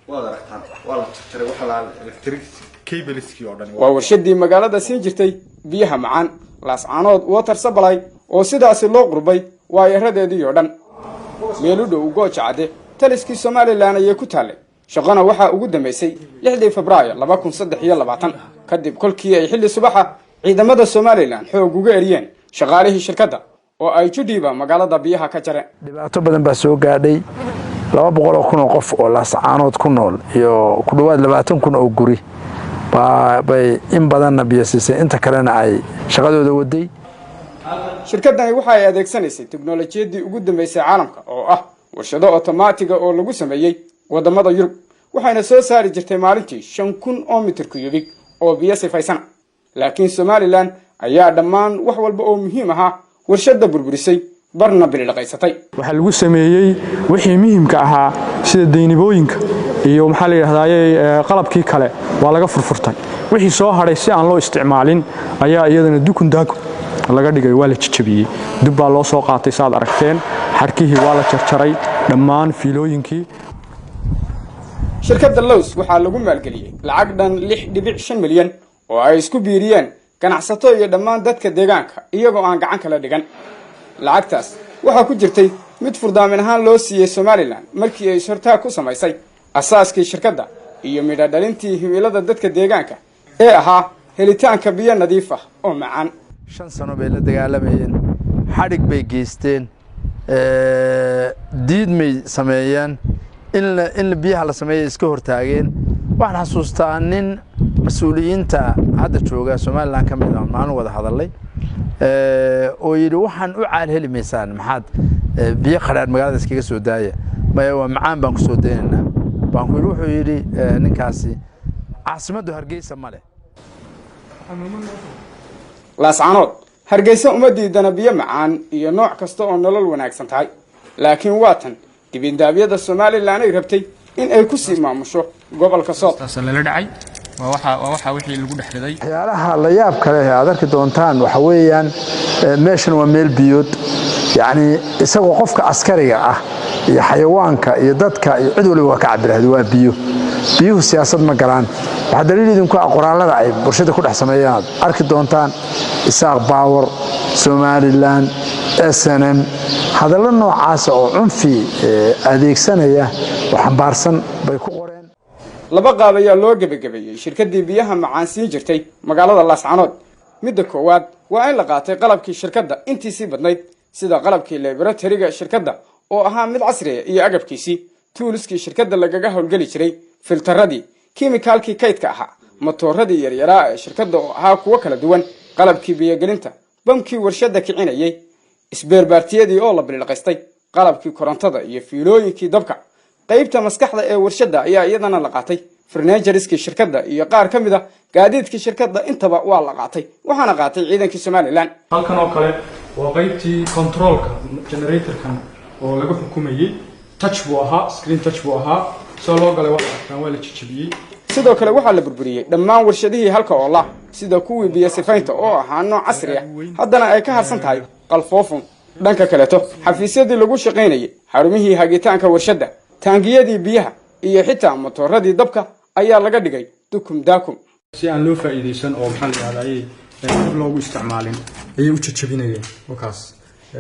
Waad aragtaan, waa la jarjaray waxa la electric cableskii oo dhan. Waa warshadii magaalada siin jirtay biyaha macaan, Laascaanood Water Supply, oo sidaasi loo qurbay waayaradeedii oo dhan. Meel u dhow Gooja Cadde, taliskii Somaliland ayay ku taallay. Shaqona waxaa ugu dambaysay 6dii Febraayo 2023, kadib kolkii ay xilli subaxa ciidamada Somaliland xoog uga eriyeen shaqaalihii shirkadda oo ay judhiiba magaalada biyaha ka jareen. Dhibaato badan baa soo gaadhay. 200,000 oo qof oo Laascaanood ku nool iyo ku dhowaad 20,000 oo guri bay in badanna biyo siisay, inta kalena ay shaqadooda waday. Shirkaddani waxa ay adeegsanaysay teknolojiyaddii ugu dambaysay caalamka, oo ah warshado otomaatiga oo lagu sameeyey wadamada Yurub, waxayna soo saari jirtay maalintii 5000 oo mitir kuyubig oo biyo sifaysana. Laakiin Somaliland ayaa dhammaan wax walba oo muhiim ahaa warshadda burburisay, barna bilidhaqaysatay. Waxaa lagu sameeyey wixii muhiimka ahaa, sida daynibooyinka iyo, maxaa la yidhahdaaye, qalabkii kale waa laga furfurtay. Wixii soo hadhay, si aan loo isticmaalin, ayaa iyadana dukun daago laga dhigay, waa la jajabiyey, dib baa loo soo qaatay. Saad aragteen, xarkihii waa la jarjaray, dhammaan fiilooyinkii. Shirkadda Lows waxaa lagu maalgeliyey lacag dhan 6.5 milyan oo ay isku biiriyeen ganacsato iyo dhammaan dadka deegaanka, iyagoo aan gacan kala dhigan. Lacagtaas waxaa ku jirtay mid furdaamin ahaan loo siiyey Somaliland markii ay is-hortaag ku samaysay asaaskii shirkadda iyo midho dhalintii himilada dadka deegaanka ee ahaa helitaanka biyo nadiif ah oo macaan. 5 sano bay la dagaalamayeen, xadhig bay geysteen, diidmay sameeyeen, in biyaha la sameeya iska hortaageen. Waxaan xasuustaa nin mas-uuliyiinta hadda jooga Somaliland ka mid ah maalin wada hadalay oo yidhi: "Waxaan u caal heli maysaan, maxaad biyo qadhaadh magaalada iskaga soo daaya?" "Maya, waa macaan baan ku soo daynaynaa," baan ku yidhi. Wuxuu yidhi ninkaasi: "Caasimaddu Hargeysa ma leh." Laascanood Hargeysa uma diidana biyo macaan iyo nooc kasta oo nolol wanaagsan tahay, laakiin waa tan dibindaabyada Somaliland ay rabtay in ay ku sii maamusho gobolka Sool. Lala dhacay waa waxa wixii lagu dhex riday. Waxyaalaha la yaab kale ee aad arki doontaan waxa weeyaan, meeshan waa meel biyood, yacni isagoo qofka askariga ah iyo xayawaanka iyo dadka iyo cid waliba waa ka cabirahda. Waa biyo, biyuhu siyaasad ma galaan. Waxaa daliil idinku ah qoraallada ay bulshada ku dhex sameeyaan, aad arki doontaan Isaaq Power, Somaliland, SNM, hadallo noocaasa oo cunfi adeegsanaya oo xambaarsan bay ku qoreen. Laba qaab ayaa loo gebagabeeyey shirkaddii biyaha macaan siin jirtay magaalada Laascanood. Midda koowaad waa in la qaatay qalabkii shirkadda intiisii badnayd, sida qalabkii laboratoryga shirkadda oo ahaa mid casriya iyo agabkiisii, toolskii shirkadda lagaga howlgeli jiray, filtaradii, kimikaalkii kaydka ahaa, matooradii yaryaraa ee shirkadda oo ahaa kuwo kala duwan, qalabkii biyogelinta, bamkii warshadda kicinayey, spare partiyadii oo la bililqaystay, qalabkii korontada iyo fiilooyinkii dabka. Qaybta maskaxda ee warshadda ayaa iyadana la qaatay, furnitureskii shirkadda iyo qaar ka mid a gaadiidkii shirkadda intaba waa la qaatay, waxaana qaatay ciidankii Somaliland. Halkan oo kale waa qaybtii controlka generatorkan oo laga xukumayey. Touch buu ahaa, screen touch buu ahaa. Soo loo galay waa arkaan, waa la jijabiyey. Sidoo kale waxaa la burburiyey dhammaan warshadihii halka oola, sida kuwii biyo sifaynta oo ahaa nooc casri ah, haddana ay ka harsan tahay qalfoofun. Dhanka kaleeto, xafiisyadii lagu shaqaynayay, xarumihii hagitaanka warshadda, taangiyadii biyaha iyo xitaa motooradii dabka ayaa laga dhigay dukum daakum. Si aan loo faa'iidaysan oo, maxaa la yidhahdaayey, dib loogu isticmaalin ayay u jajabinayeen wakaas.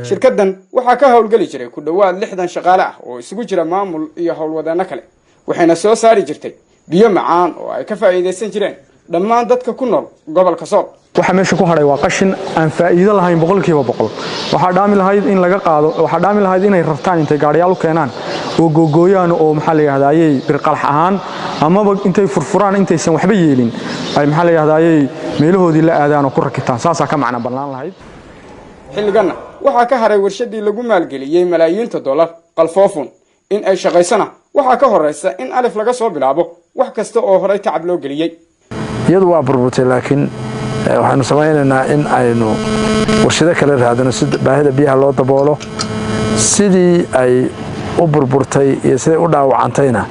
Shirkaddan waxaa ka howlgeli jiray ku dhowaad 60 shaqaale ah oo isugu jira maamul iyo howlwadeenno kale, waxayna soo saari jirtay biyo macaan oo ay ka faa'iidaysan jireen dhammaan dadka ku nool gobolka Sool. Waxa meesha ku hadhay waa qashin aan faa'iido lahayn 100%. Waxaa dhaami lahayd in laga qaado, waxaa dhaami lahayd inay rartaan, intay gaadhiyaal u keenaan oo googooyaan oo, maxaa la yidhahdaayey, birqalax ahaan amaba intay furfuraan, intaysan waxba yeelin, ay, maxaa la yidhahdaayey, meelahoodii la aadaan oo ku rakitaan. Saasaa ka macno bannaan lahayd. Xilliganna waxaa ka haray warshadii lagu maalgeliyey malaayiinta dollar qalfoofun. In ay shaqaysana waxaa ka horaysa in alif laga soo bilaabo wax kasta oo horay tacab loo geliyey. Iyadu waa burburtay, laakiin waxaanu samaynaynaa in aynu warshado kale raadino si baahida biyaha loo daboolo. Sidii ay u burburtay iyo siday u dhaawacantayna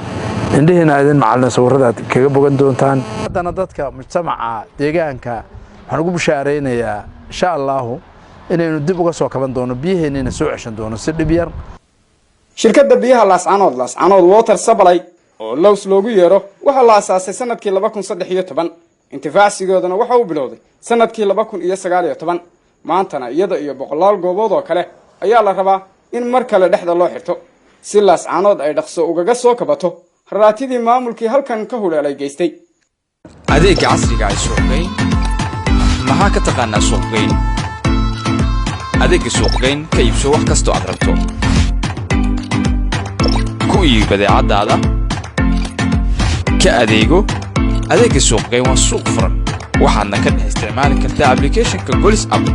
indhihiina idin macalina, sawiradaad kaga bogan doontaan. Haddana dadka mujtamaca deegaanka waxaan ugu bishaaraynayaa, insha Allahu, inaynu dib uga soo kaban doono, biyaheennina soo ceshan doono si dhib yar. Shirkadda biyaha Laascanood, Laascanood Water Supply. Oo Lows loogu yeero waxaa la asaasay sanadkii 2013, intifaacsigoodana waxa uu bilowday sanadkii 2019. Maantana iyada iyo boqolaal goobood oo kale ayaa la rabaa in mar kale dhexda loo xirto, si Laascaanood ay dhaqso ugaga soo kabato haraatidii maamulkii halkan ka huleelay geystay. Adeegga casriga ah, suuqgeyn. Maxaa ka taqaanaa suuqgeyn? Adeegga suuqgeyn, ka iibso wax kastoo aad rabto, ku iibi badeecadaada, ka adeego. Adeegga suuqgeyn waa suuq furan, waxaadna ka dhex isticmaali kartaa applicationka Golis App.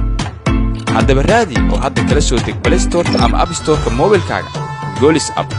Haddaba raadi oo hadda kala soo deg Play Storeka ama App Storeka moobilkaaga Golis App.